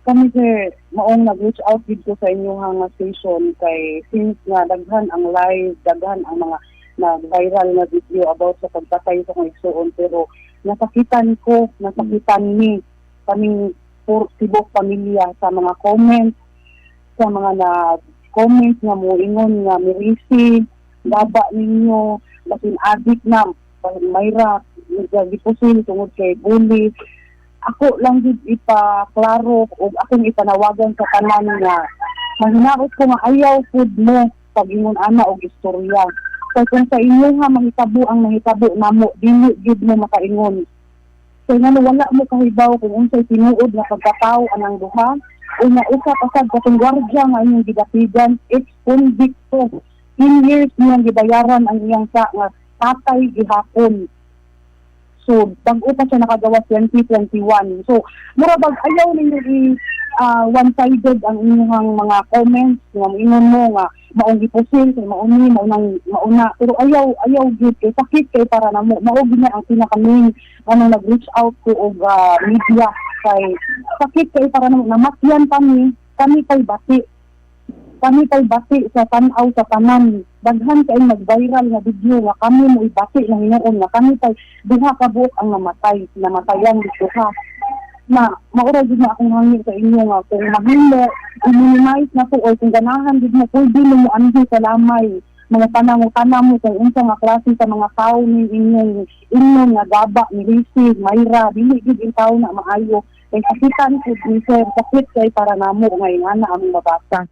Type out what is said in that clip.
Kami sir, maong nag-reach out dito sa inyong nga station kay since nga daghan ang live, daghan ang mga nag-viral na video about sa pagpatay sa kong igsuon, pero nasakitan ko, nasakitan ni kaming tibok pamilya sa mga comments, sa mga na-comment nga moingon nga mirisi, gaba ninyo, basin adik na, basin mayra, gipusil tungod kay bully. Ako lang gid ipaklaro og akong ipanawagan sa tanan nga mahinaot ko nga ayaw pud mo pag-ingon ana og istorya. Kay kung sa inyo nga mahitabo ang nahitabo namo, dili gid mo makaingon. Kay ngano wala mo kahibaw kung unsay tinuod nga pagkatao anang duha, una usa pa sad katong gwardiya nga inyong gidapigan, ex-convicto. 10 years niyang gibayaran ang iyang sa nga patay gihapon. So, bag-o pa siya nakagawa 2021. So, mura bag ayaw ninyo i one-sided ang inyong mga comments nga moingon mo nga maong gipusil kay mauni maunang mauna, pero ayaw, ayaw gyud kay sakit kay para namo. Mao gyud na ang pinaka main ano nag-reach out ko og media kay sakit kay para namo. Namatyan kami, kami kay bati, kami kay bati sa tan-aw sa tanan. Daghan kay nag-viral nga video nga kami mo ibati na hinuon nga kami kay duha ka buok ang namatay, namatayan duha na. Maura gid na akong hangyo sa inyo nga kung mahimo, i-minimize na to or kung ganahan gid mo, pwede mo mo anhi sa lamay mga panangutana mo kung unsa nga klase sa mga tao ni inyong inyong nga gaba ni receive mayra. Dili gid in tao na maayo kay sakitan pud ni sir, sakit kay para namo nga ingana among mabasa.